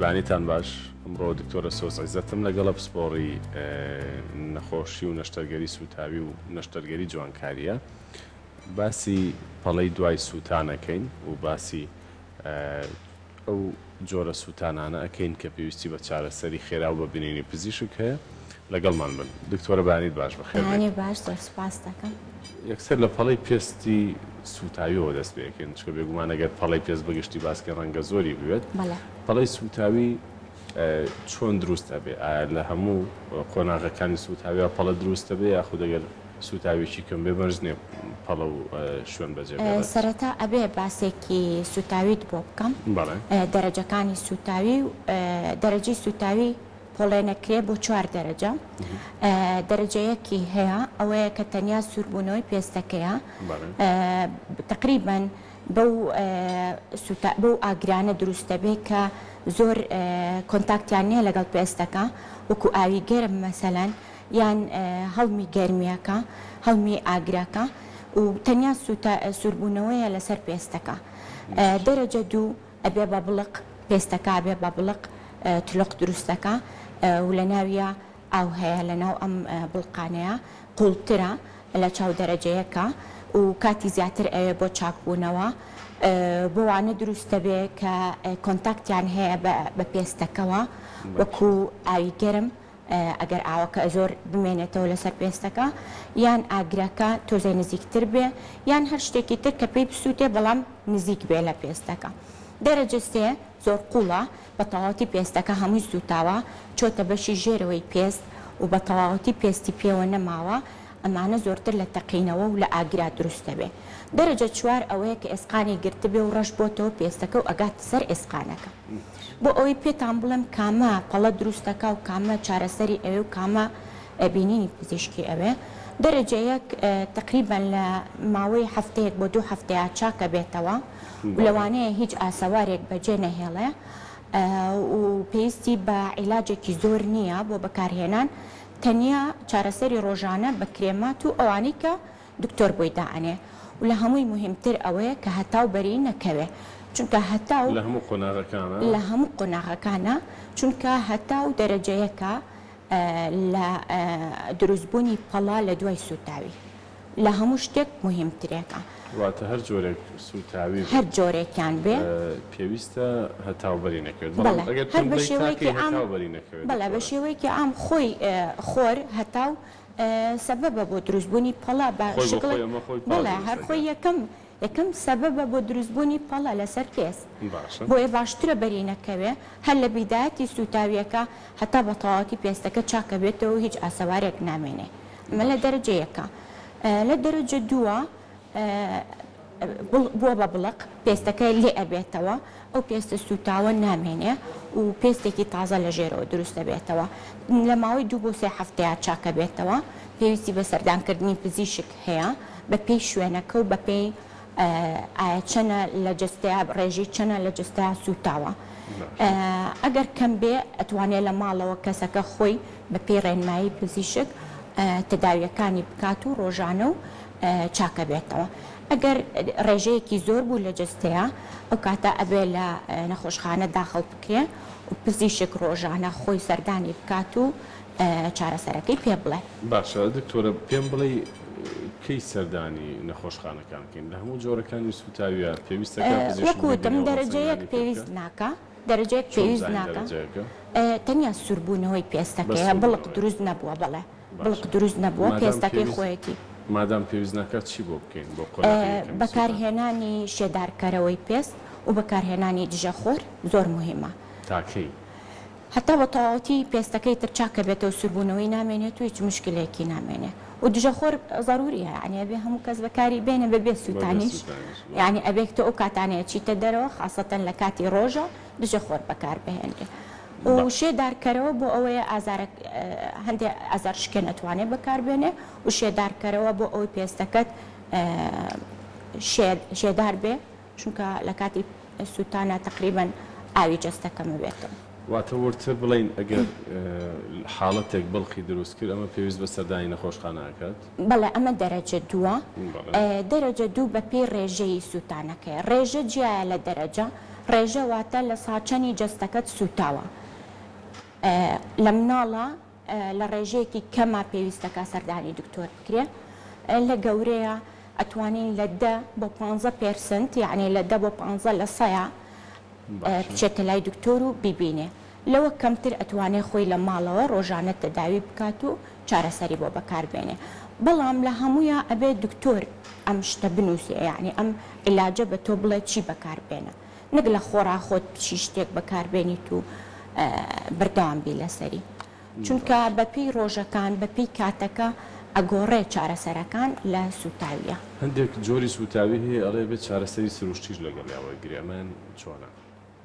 بەیانیتان باش ئەمڕۆ دکتۆرە سۆز عیزەتم لەگەڵە پسپۆڕی نەخۆشی و نەشتەرگەری سووتاوی و نەشتەرگەری جوانکاریە باسی پەڵەی دوای سووتان ئەکەین و باسی ئەو جۆرە سووتانانە ئەکەین کە پێویستی بە چارەسەری خێرا و بە بینینی پزیشک هەیە لەگەڵمان بن دکتۆرە بەیانیت باش بەخێر بێیت. بەیانی باش زۆر سوپاست دەکەم. یەکسەر لە پەڵەی پێستی سووتاویەوە دەست پێ ئەکەین چونکە بێگومان ئەگەر پەڵەی پێست بەگشتی باس کەین ڕەنگە زۆری بوێت. بەڵێ. پەڵەی سووتاوی چۆن دروست ئەبێ؟ ئایا لە هەموو قۆناغەکانی سووتاویا پەڵە دروست ئەبێ یاخود ئەگەر سووتاویەکی کەم بێ مەرج نیە پەڵە و شوێن بەجێ بێڵێت؟ سەرەتا ئەبێ باسێکی سووتاویت بۆ بکەم. بەڵێ. دەرەجەکانی سووتاوی و دەرەجەی سووتاوی پۆڵێنەکرێ بۆ چوار دەرەجە. دەرەجە یەکی هەیە ئەوەیە کە تەنیا سووربوونەوەی پێستەکەیە تەقریبەن بەو سوتا بەو ئاگرانە دروست دەبێ کە زۆر کۆنتاکتیان نییە لەگەڵ پێستەکە وەکو ئاوی گەرم مەسەلەن یان هەڵمی گەرمیەکە هەڵمی ئاگرەکە و تەنیا سوتا سووربوونەوەیە لەسەر پێستەکە. دەرەجە دوو ئەبێ بە بڵق پێستەکە ئەبێ بە بڵق تلۆق دروست دەکا و لە ناویا ئاو هەیە لە ناو ئەم بڵقانەیە قوڵترە لە چاو دەرەجە یەکە و کاتی زیاتر ئەوێ بۆ چاکبوونەوە بۆ وانە دروست دەبێ کە کۆنتاکتیان هەیە بە پێستەکەوە وەکو ئاوی گەرم ئەگەر ئاوەکە زۆر بمێنێتەوە لەسەر پێستەکە یان ئاگرەکە تۆزێ نزیکتر بێ یان هەر شتێکی تر کە پێی بسووتێ بەڵام نزیک بێ لە پێستەکە. دەرەجە سێ، زۆر قووڵە، بە تەواوەتی پێستەکە هەمووی سووتاوە، چۆتە بەشی ژێرەوەی پێست و بە تەواوەتی پێستی پێوە نەماوە، ئەمانە زۆرتر لە تەقینەوە و لە ئاگرا دروست دەبێ. دەرەجە چوار، ئەوەیە کە ئێسقانی گرتبێ و ڕەش بۆتەوە پێستەکە و ئەگاتە سەر ئێسقانەکە. بۆ ئەوەی پێتان بڵێم کامە پەڵە دروست دەکا و کامە چارەسەری ئەوێ و کامە بینینی پزیشکی ئەوێ. دەرەجە یەک تەقریبەن لە ماوەی هەفتەیەک بۆ دوو هەفتەیا چاک ئەبێتەوە و لەوانەیە هیچ ئاسەوارێک بەجێ نەهێڵێ و پێویستی بە عیلاجێکی زۆر نییە بۆ بەکارهێنان تەنیا چارەسەری ڕۆژانە بە کرێمات و ئەوانەی کە دکتۆر بۆی دائەنێ و لە هەمووی موهیمتر ئەوەیە کە هەتاو بەری نەکەوێ چونکە هەتاو. لە هەموو قۆناغەکانا. لە هەموو قۆناغەکانا چونکە هەتاو دەرەجەیەکە لە دروست بوونی پەڵە لە دوای سووتاوی لە هەموو شتێک موهیمترێکە. واتە هەر جۆرێک سووتاوی بێت. هەر جۆرێکیان بێ. پێویستە هەتاو بەری نەکەوێت بەڵام بەڵێ ئەگەر هەر پێم بە بڵێی تا شێوەیەکی کەی عام هەتاو بەری نەکەوێت بەڵێ بە دکتۆرە؟ شێوەیەکی عام خۆی خۆر هەتاو سەبەبە بۆ دروست بوونی پەڵە بە خۆی بۆ شکڵێک خۆی ئەمە خۆی پەڵە بەڵێ دروست هەر خۆی دەکات. یەکەم یەکەم سەبەبە بۆ دروست بوونی پەڵە لەسەر پێست باشە. بۆیە باشترە بەری نەکەوێ هەر لە بیدایەتی سووتاویەکە هەتا بە تەواوەتی پێستەکە چاکەبێتەوە و هیچ ئاسەوارێک نامێنێ ئەمە لە باشە. دەرەجە یەکە لە دەرەجە دووە بووە بە بڵق، پێستەکە لێ ئەبێتەوە، ئەو پێستە سووتاوە نامێنێ و پێستێکی تازە لە ژێرەوە دروست ئەبێتەوە. لە ماوەی دوو بۆ سێ هەفتەیا چاک ئەبێتەوە. پێویستی بە سەردانکردنی پزیشک هەیە بە پێی شوێنەکە و بە پێی ئایا چەنە لە جەستەیا ڕێژەی چەنە لە جەستەیا سووتاوە. ئەگەر کەم بێ ئەتوانێ لە ماڵەوە کەسەکە خۆی بە پێی ڕێنمایی پزیشک تەداویەکانی بکات و ڕۆژانە و چاکەبێتەوە ئەگەر ڕێژەیەکی زۆر بوو لە جەستەیا ئەو کاتە ئەبێ لە نەخۆشخانە داخڵ بکرێ و پزیشک ڕۆژانە خۆی سەردانی بکات و چارەسەرەکەی پێ بڵێ. باشە دکتۆرە پێم بڵێی کەی سەردانی نەخۆشخانەکان بکەین لە هەموو جۆرەکانی سوتاویە پێویستەکا پزیشک وەکو وتم بیبینێ و دەرەجە یەک هەڵسەنگاندنی پێ پێویست بکا؟ ناکا دەرەجە یەک چۆن پێویست بزانین ناکا دەرەجەیەکە؟ تەنیا سوربوونەوەی بەس پێستەکەیە بڵق سوربوونەوەیە. دروست نەبووە بەڵێ بڵق باشە دروست نەبووە مادام پێستەکەی پێویست خۆیەتی. مادام پێویست ناکات چی بۆ بکەین بۆ قۆناغی یەکەمی سووتان؟ بەکارهێنانی شێدارکەرەوەی پێست و بەکارهێنانی دژەخۆر زۆر موهیمە. تا کەی؟ هەتا بە تەواوەتی پێستەکەی تر چاکەبێتەوە سووربوونەوەی نامێنێت و هیچ موشکیلەیەکی نامێنێ و دژەخۆر زەروریە یانی ئەبێ هەموو کەس بەکاری بێنێ بەبێ بەبێ سووتانیش سووتانیش بەڵێ. یانی ئەبێ تۆ ئەو کاتانەی ئەچیتە دەرەوە خاسەتەن لە کاتی ڕۆژا دژەخۆر بەکاربهێنرێ. و باشە. شێدارکەرەوە بۆ ئەوەیە ئازارە هەندێ ئازار شکێن ئەتوانێ بەکاربێنێ و شێدارکەرەوە بۆ ئەوەی پێستەکەت شێدار بێ چونکە لە کاتی سووتانا تەقریبەن ئاوی جەستە کەمەبێتەوە. واتە وردتر بڵێین ئەگەر حاڵەتێک بڵقی دروست کرد ئەمە پێویست بە سەردانی نەخۆشخانە ئەکات؟ بەڵێ ئەمە دەرەجە دووە. دەرەجە دوو بەپێی ڕێژەی سووتانەکەیە ڕێژە جیایە لە دەرەجە. ڕێژە واتە لە سا چەنی جەستەکەت سووتاوە. لە مناڵا لە ڕێژەیەکی کەما پێویستەکا سەردانی دکتۆر بکرێ. لە گەورەیا ئەتوانین لە دە بۆ پانزە percent یەعنی لە دە بۆ پانزە لە سەیا بچێتە لای دکتۆر و بیبینێ. لەوە کەمتر ئەتوانێ خۆی لە ماڵەوە ڕۆژانە تەداوی بکات و چارەسەری بۆ بەکار بێنێ. بەڵام لە هەموویا ئەبێ دکتۆر ئەم شتە بنووسێ یەعنی ئەم عیلاجە بە تۆ بڵێ چی بەکار بێنە. نەک لە خۆڕا خۆت بچی شتێک بەکار بێنیت و بەردەوام بی لەسەری. چونکە بە پێی ڕۆژەکان بە پێی کاتەکە ئەگۆڕێ چارەسەرەکان لە سووتاویە. هەندێک جۆری سووتاوی هەیە ئەڵێ ئەبێت چارەسەری سروشتیش لەگەڵیا وەرگری ئەمەیان چۆنە؟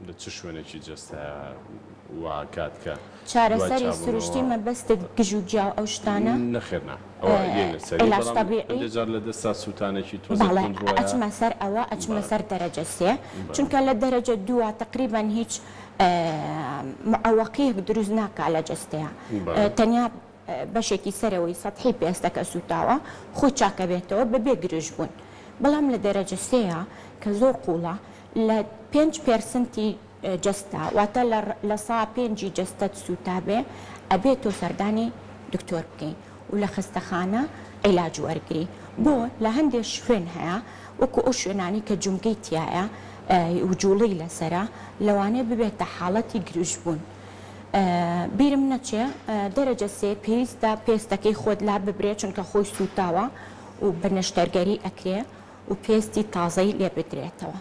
لە چ شوێنێکی جەستەیا وا ئەکات کە دوای چارەسەری چابوونەوە. سروشتی مەبەستت گژ و گیا و ئەو شتانە؟ نەخێر نا ئەوە یەینە سەری عیلاج بەڵام تەبیعی؟ هەندێ جار لە دەستا سووتانێکی تۆزێک بەڵێ توندڕۆیە ئەچمە سەر ئەوە ئەچمە بەڵێ سەر دەرەجە سێ بەڵێ. چونکە لە دەرەجە دووە تەقریبەن هیچ معەوەقیەک دروست ناکا لە جەستەیا بەڵێ. تەنیا بەشێکی سەرەوەی سەتحی پێستەکە سووتاوە خۆی چاکەبێتەوە بەبێ گرژبوون بەڵام لە دەرەجە سێیە کە زۆر قوڵە لە پێنج percent ی جەستە واتە لە لە سا پێنجی جەستەت سووتابێ ئەبێ تۆ سەردانی دکتۆر بکەی و لە خەستەخانە عیلاج وەرگری بۆ لە هەندێ شوێن هەیە وەکو ئەو شوێنانەی کە جومگەی تیایە و جوڵەی لەسەرە لەوانەیە ببێتە حاڵەتی گرژبوون بیرم نەچێ دەرەجە سێ پێویستە پێستەکەی خۆت لا ببرێ چونکە خۆی سووتاوە و بە نەشتەرگەری ئەکرێ و پێستی تازەی لێ بدرێتەوە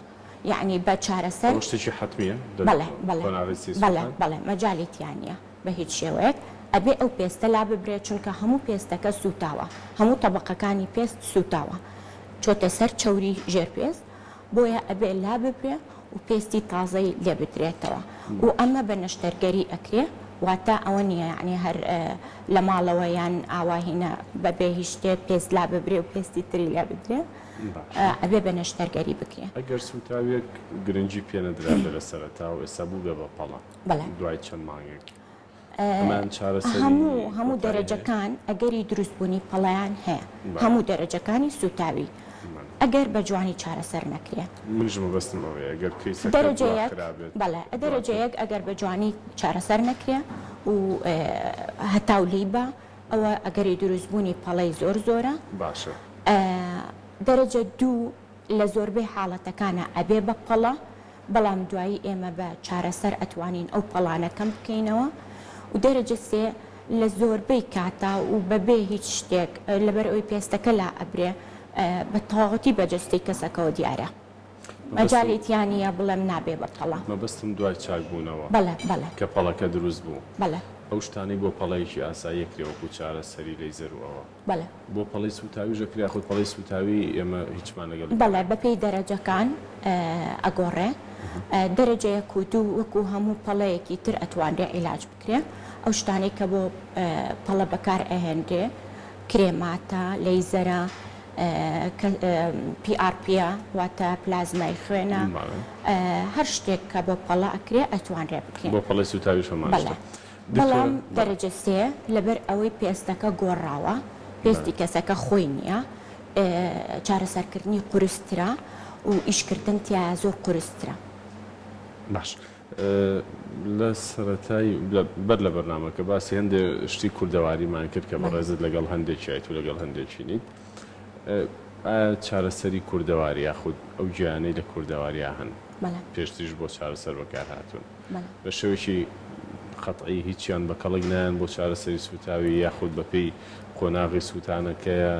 یەعنی بە چارەسەر. ئەوە شتێکی حەتمیە لە بەڵێ بەڵێ قۆناغی سێی بەڵێ سووتان؟ بەڵێ مەجالی تیا نیە بە هیچ شێوەیەک ئەبێ ئەو پێستە لا ببرێ چونکە هەموو پێستەکە سووتاوە هەموو تەبەقەکانی پێست سووتاوە چۆتە سەر چەوری ژێر پێست بۆیە ئەبێ لاببرێ و پێستی تازەی لێ بدرێتەوە و ئەمە بە نەشتەرگەری ئەکرێ واتە ئەوە نییە یەعنی هەر لە ماڵەوە یان ئاوا هینە بە بێ هیچ شتێ پێست لاببرێ و پێستی تری لێ بدرێ ئەبێ بە نەشتەرگەری بکرێ. ئەگەر سووتاویەک گرنگی پێ نەدرابێ لە سەرەتا و ئێستا بووبێ بە پەڵە دوای چەند مانگێک ئەمەیان چارەسەری هەموو هەموو کۆتایی هەیە؟ دەرەجەکان ئەگەری دروستبوونی پەڵەیان هەیە بەڵێ. هەموو دەرەجەکانی سووتاوی بەڵێ. ئەگەر بە جوانی چارەسەر نەکرێ. منیش مەبەستم ئەوەیە گەر کەیسەکە دەرەجە دوا یەک خرابێت بەڵێ دەرەجە دواتر. یەک ئەگەر بە جوانی چارەسەر نەکرێ و هەتاو لێی با ئەوە ئەگەری دروستبوونی پەڵەی زۆر زۆرە. باشە. دەرەجە دوو لە زۆربەی حاڵەتەکانا ئەبێ بە پەڵە بەڵام دوایی ئێمە بە چارەسەر ئەتوانین ئەو پەڵانە کەم بکەینەوە و دەرەجە سێ لە زۆربەی کاتا و بەبێ هیچ شتێک لەبەر ئەوەی پێستەکە لا ئەبرێ بە تەواوەتی بە جەستەی کەسەکەوە دیارە مەجالی تیا نییە بڵێم نابێ بە پەڵە. مەبەستم دوای چاک بوونەوە بەڵێ بەڵێ. کە پەڵەکە دروست بوو بەڵێ. ئەو شتانەی بۆ پەڵەیەکی ئاسایی ئەکرێ وەکو چارەسەری لەیزەر و ئەوە. بەڵێ. بۆ پەڵەی سووتاویش ئەکرێ یاخود پەڵەی سووتاوی ئێمە هیچمان لەگەڵی بەڵێ بەپێی دەرەجەکان ئەگۆڕێ دەرەجە یەک و دوو وەکو هەموو پەڵەیەکی تر ئەتوانرێ عیلاج بکرێ ئەو شتانەی کە بۆ پەڵە بەکار ئەهێنرێ کرێماتە لەیزەرە PRP ە واتە پلازمای خوێنە هەر شتێک کە بۆ پەڵە ئەکرێ ئەتوانرێ بکرێ بۆ پەڵەی سووتاویش هەمان بەڵێ شتە دکتۆرە بەڵام دەرەجە سێ لەبەر ئەوەی پێستەکە گۆڕاوە پێستی کەسەکە خۆی نییە چارەسەرکردنی قورسترە و ئیشکردن تیایا زۆر قورسترە. باش لە سەرەتای بەر لە بەرنامەکە باسی هەندێ شتی کوردەواریمان کرد کە بەڕێزت لەگەڵ هەندێکیایت و لەگەڵ هەندێکی نیت ئایا چارەسەری کوردەواری یاخود ئەو گیانەی لە کوردەواریا هەن پێشتریش بۆ چارەسەر بەکار هاتوون بە شێوەیەکی قەتعی هیچیان بە کەڵک نایەن بۆ چارەسەری سووتاوی یاخود بە پێی قۆناغی سووتانەکەیە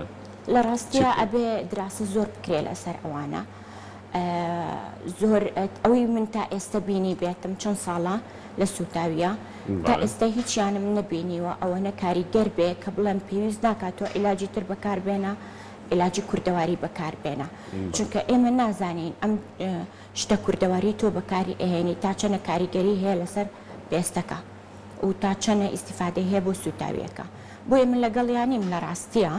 لە چی ڕاستیا بکەین؟ ئەبێ دراسە زۆر بکرێ لەسەر ئەوانە زۆر ئەوەی من تا ئێستە بینیبێتم چەند ساڵە لە سووتاویە تا بەڵێ. ئێستە هیچیانم نەبینیوە ئەوەنە کاریگەر بێ کە بڵێم پێویست ناکات تۆ عیلاجی تر بەکار بێنە عیلاجی کوردەواری بەکار بێنە بەڵێ. چونکە ئێمە نازانین ئەم شتە کوردەواری تۆ بەکاری ئەهێنی تا چەنە کاریگەری هەیە لەسەر پێستەکە و تا چەنە ئیستیفادەی هەیە بۆ سوتاویەکە بۆیە من لەگەڵیا نیم لە ڕاستیا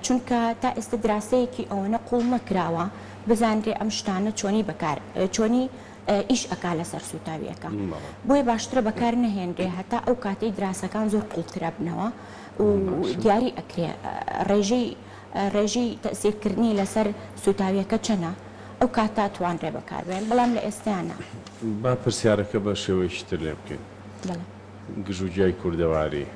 چونکە تا ئێستە دراسەیەکی ئەوەنە قوڵ نەکراوە بزانرێ ئەم شتانە چۆنی بەکار چۆنی ئیش ئەکا لەسەر سوتاویەکە بۆیە باشترە بەکار نەهێنرێ هەتا ئەو کاتەی دراسەکان زۆر قوڵترەبنەوە و دیاری ئەکرێ ڕێژەی ڕێژەی تەئسیرکردنی لەسەر سوتاویەکە چەنە. ئەو کاتە توانرێ بەکاربێن بەڵام لە ئێستایا نا. با پرسیارەکە بە شێوەیەکی تر لێ بکەین. بەڵێ. گژوگیای کوردەواری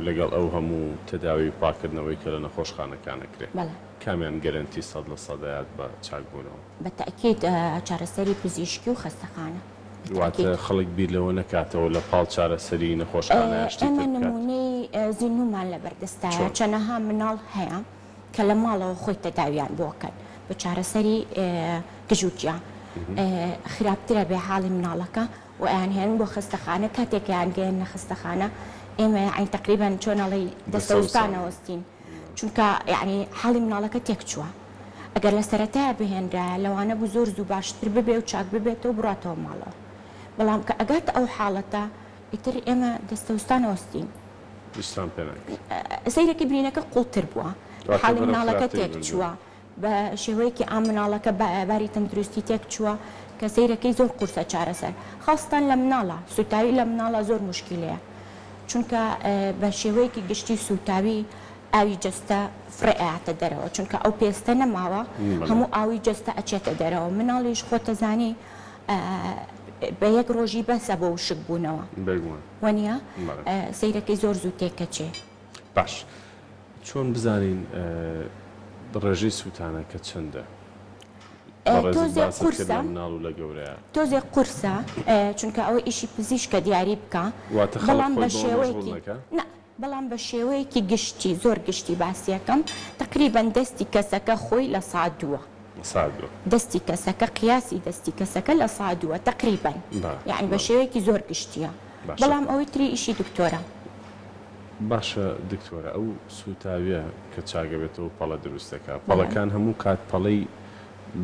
لەگەڵ ئەو هەموو تەداوی و پاککردنەوەی کە لە نەخۆشخانەکان ئەکرێ. بەڵێ. کامیان گەرەنتی 100% ئەیات بە چاکبوونەوە؟ بە تەئکید چارەسەری پزیشکی و خەستەخانە. بە واتە تەئکید. خەڵک بیر لەوە نەکاتەوە لە پاڵ چارەسەری نەخۆشخانە شتی ئێمە تر بکات؟ نموونەی زیندوومان لەبەردەستایە چۆن؟ چەنەها مناڵ هەیە کە لە ماڵەوە خۆی تەداویان بۆ کەن بە چارەسەری گژوگیا خراپترە بێ حاڵی مناڵەکە و ئەیانهێنن بۆ خەستەخانە کاتێک ئەیانگەیەننە خەستەخانە ئێمە یەعنی تەقریبەن چۆن ئەڵێی دەستەوستان ئەوەستین چونکە یەعنی حاڵی مناڵەکە تێکچووە ئەگەر لە سەرەتایە بهێنرایە لەوانە بوو زۆر زوو باشتر ببێ و چاک ببێتەوە بڕاتەوە ماڵەوە بەڵام کە ئەگاتە ئەو حاڵەتە ئیتر ئێمە دەستەوستان ئەوەستین. هیچتان پێ ناکرێت. سەیرەکی برینەکە قوڵتر بووە. واتە حاڵی بەرەو مناڵەکە خراپتری تێک بردووە. چووە. بە شێوەیەکی عام مناڵەکە باری تەندروستی تێک چووە کە سەیرەکەی زۆر قورسە چارەسەر. خاستەن لە مناڵا. سووتاوی لە مناڵا زۆر موشکیلەیە. چونکە بە شێوەیەکی گشتی سووتاوی ئاوی جەستە فڕێ ئەیاتە دەرەوە. چونکە ئەو پێستە نەماوە هەموو ئاوی جەستە ئەچێتە دەرەوە. مناڵیش خۆتەزانی بە یەک ڕۆژی بەسە بۆ وشک بوونەوە. بێگومان. وەنیە؟ بەڵێ. سەیرەکەی زۆر زوو تێکەچێ. باش چۆن بزانین ڕێژەی سووتانەکە چەندە؟ بەڕێزت تۆزێک باست کرد قورسە. لە مناڵ و لە گەورەیا. تۆزێک قورسە چونکە ئەوە ئیشی پزیشکە دیاری بکا واتە خەڵک بەڵام خۆی بە بەوە مەشغوڵ شێوەیەکی نەکا؟ نا بەڵام بە شێوەیەکی گشتی زۆر گشتی باسی ئەکەم تەقریبەن دەستی کەسەکە خۆی لە سا دووە. لە سا دووە. دەستی کەسەکە قیاسی دەستی کەسەکە لە سا دووە تەقریبەن بەڵێ یەعنی بە بەڵێ. شێوەیەکی زۆر گشتیە باشە. بەڵام ئەوەی تری ئیشی دکتۆرە. باشە دکتۆرە ئەو سوتاویە کە چاکەبێتەوە پەڵە دروست دەکا بەڵێ. پەڵەکان هەموو کات پەڵەی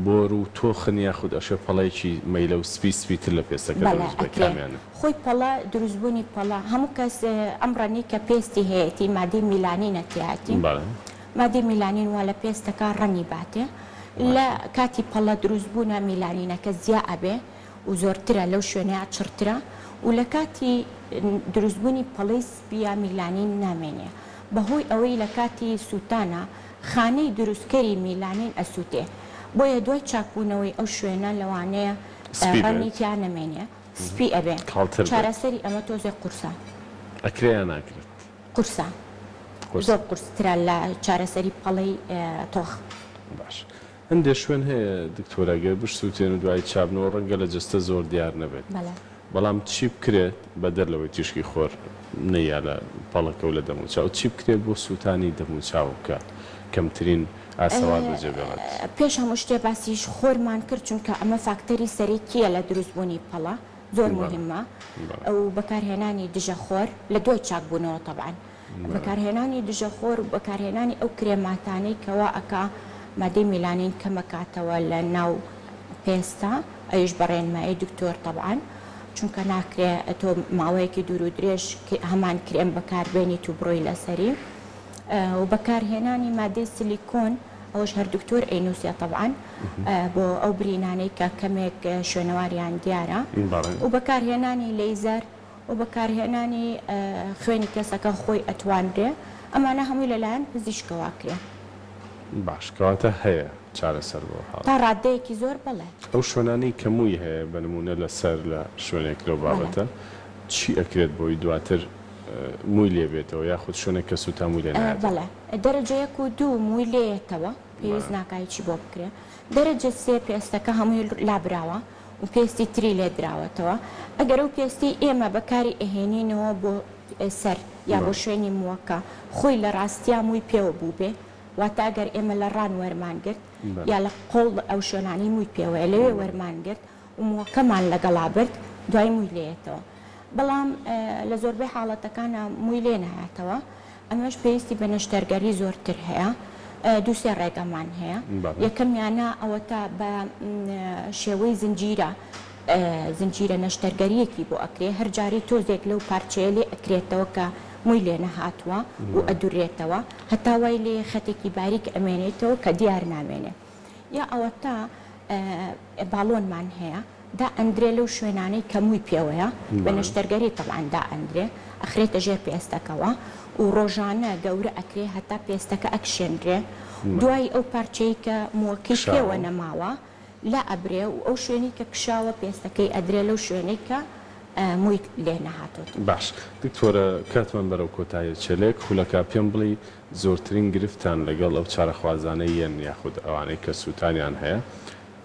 بۆر و تۆخن یاخود ئەشێ پەڵەیەکی مەیلە و سپی سپی تر لە پێستەکە بەڵێ دروست بێ ئەکرێ کامیانن؟ خۆی پەڵە دروست بوونی پەڵە هەموو کەس ئەم ڕەنگەی کە پێستی هەیەتی مادەی میلانینە تیایەتی بەڵێ. مادەی میلانین وا لە پێستەکە ڕەنگی باتێ لە باشە. کاتی پەڵە دروست بوونە میلانینەکە زیا ئەبێ و زۆرترە لەو شوێنەیا چڕترە و لە کاتی دروست بوونی پەڵەی سپییا میلانین نامێنێ بەهۆی ئەوەی لە کاتی سووتانا خانەی دروستکەری میلانین ئەسووتێ بۆیە دوای چاکبوونەوەی ئەو شوێنە لەوانەیە سپی ڕەنگی بێت. تیا نەمێنێ سپی ئەبێ کاڵتر بێت. چارەسەری ئەمە تۆزێک قورسە. ئەکرێ یا ناکرێت؟ قورسە قورسە. زۆر قورسترە لە چارەسەری پەڵەی تۆخ. باش هەندێ شوێن هەیە دکتۆر ئەگەر بشسوتێن و دوایی چابنەوە ڕەنگە لە جەستە زۆر دیار نەبێت بەڵێ. بەڵام چی بکرێت بەدەر لەوەی تیشکی خۆر نەیا لە پەڵەکە و لە دەموچاو چی بکرێت بۆ سوتانی دەموچاو کە کەمترین ئاسەوار بەجێ بێڵێت؟ پێش هەموو شتێ باسیش خۆرمان کرد چونکە ئەمە فاکتەری سەرەکیە لە دروست بوونی پەڵە زۆر موهیمە و بەکارهێنانی دژە خۆر لە دوای چاکبوونەوە تەبعەن بەکارهێنانی دژەخۆر و بەکارهێنانی ئەو کرێماتانەی کەوا ئەکا مادەی میلانین کەمەکاتەوە لە ناو پێستا ئەویش بە ڕێنمایی دکتۆر تەبعەن چونکە ناکرێ تۆ ماوەیەکی دوور و درێژ هەمان کرێم بەکاربێنیت و بڕۆی لەسەری و بەکارهێنانی مادەی سلیکۆن ئەوەش هەر دکتۆر ئەینوسێ تەبعەن بۆ ئەو برینانەی کە کەمێک شوێنەواریان دیارە و بەکارهێنانی لەیزەر و بەکارهێنانی خوێنی کەسەکە خۆی ئەتوانرێ ئەمانە هەمووی لەلایەن پزیشکەوە ئەکرێ. باش کەواتە هەیە چارەسەر بۆ تا حاڵەتە. ڕاددەیەکی زۆر بەڵێ. ئەو شوێنانەی کە مووی هەیە بە نموونە لە سەر لە شوێنێک لەو بابەتە چی ئەکرێت بۆی دواتر مووی لێ بێتەوە یاخود شوێنێک کە سووتا مووی لێ نایەتەوە؟ بەڵێ دەرەجە یەک و دوو مووی لێیەتەوە پێویست ناکا هیچی بۆ بکرێ دەرەجە سێ پێستەکە هەمووی لابراوە و پێستی تری لێ دراوەتەوە ئەگەر ئەو پێستەی ئێمە بەکاری ئەهێنینەوە بۆ سەر یا بۆ شوێنی مووەکە خۆی لە ڕاستیا مووی پێوە بووبێ واتە ئەگەر ئێمە لە ڕان وەرمان گرت یا لە قۆڵ ئەو شوێنانەی مووی پێوەیە لەوێ وەرمان گرت و مووەکەمان لەگەڵا برد دوای مووی لێیەتەوە بەڵام لە زۆربەی حاڵەتەکانا مووی لێ نایەتەوە ئەمەش پێویستی بە نەشتەرگەری زۆرتر هەیە، دوو سێ ڕێگەمان هەیە، یەکەمیانە ئەوەتا بە شێوەی زنجیرە زنجیرە نەشتەرگەرییەکی بۆ ئەکرێ، هەر جارەی تۆزێک لەو پارچەیە لێ ئەکرێتەوە کە مووی لێ نەهاتووە و ئەدورێتەوە هەتا وای لێ خەتێکی باریک ئەمێنێتەوە کە دیار نامێنێ. یا ئەوەتا باڵۆنمان هەیە دائەندرێ لەو شوێنانەی کە مووی پێوەیە بە نەشتەرگەری تەبعەن دائەندرێ ئەخرێتە ژێر پێستەکەوە و ڕۆژانە گەورە ئەکرێ هەتا پێستەکە ئەکشێنرێ دوای ئەو پارچەی کە مووەکەی پێوە نەماوە. لا ئەبرێ و ئەو شوێنەی کە کشاوە پێستەکەی ئەدرێ لەو شوێنەی کە مووی لێ نەهاتۆتەوە. باش دکتۆرە کاتمان بەرەو کۆتایی ئەچێ لە یەک خولەکا پێم بڵی زۆرترین گرفتتان لەگەڵ ئەو چارەخوازانەی یەن یاخود ئەوانەی کە سوتانیان هەیە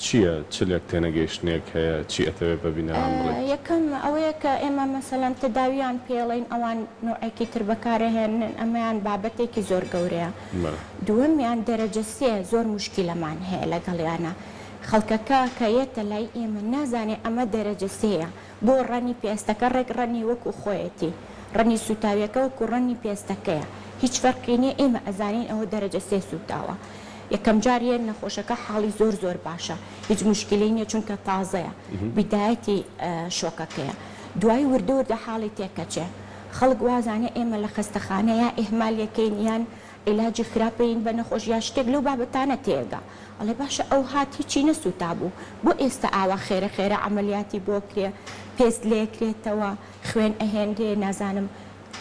چیە چ لێک تێنەگەیشتنێک هەیە چی ئەتەوێ بە بینەران بڵێیت؟ یەکەم ئەوەیە کە ئێمە مەسەلەن تەداویان پێڵێین ئەوان نوعێکی تر بەکارئەهێنن ئەمەیان بابەتێکی زۆر گەورەیە دووەمیان دەرەجە سێ زۆر موشکیلەمان هەیە لەگەڵیانا خەڵکەکە کە یەتە لای ئێمە نازانێ ئەمە دەرەجە سێیە بۆ ڕەنی پێستەکە ڕێک ڕەنی وەکو خۆیەتی ڕەنی سوتاویەکە وەکو ڕەنی پێستەکەیە هیچ فەرقی نیە ئێمە ئەزانین ئەوە دەرەجە سێ سوتاوە یەکەم جار یەن نەخۆشەکە حاڵی زۆر زۆر باشە هیچ موشکیلەی نیە چونکە تازەیە بیدایەتی شۆکەکەیە دوایی وردە وردە حاڵی تێکەچێ خەڵک وازانێ ئێمە لە خەستەخانە یا ئیهمال یەکەین یان عیلاجی خراپ ئەیین بە نەخۆش یا شتێک لەو بابەتانە تێگا ئەڵێ باشە ئەو هات هیچی نەسوتابوو بۆ ئێستا ئاوا خێرە خێرە عەمەلیاتی بۆ کرێ پێست لێکرێتەوە خوێن ئەهێنرێ نازانم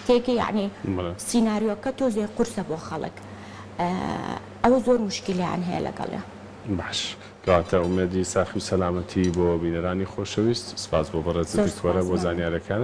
تێگەی یەعنی سیناریۆکە تۆزێ قورسە بۆ خەڵک ئەوە زۆر موشکیلەیان هەیە لەگەڵیا. باش کەواتە ئومێدی ساخی و سەلامەتی بۆ بینەرانی خۆشەویست سپاس بۆ بەڕێزت زۆر دکتۆرە سپاس بۆ مەمنون. زانیارەکانت.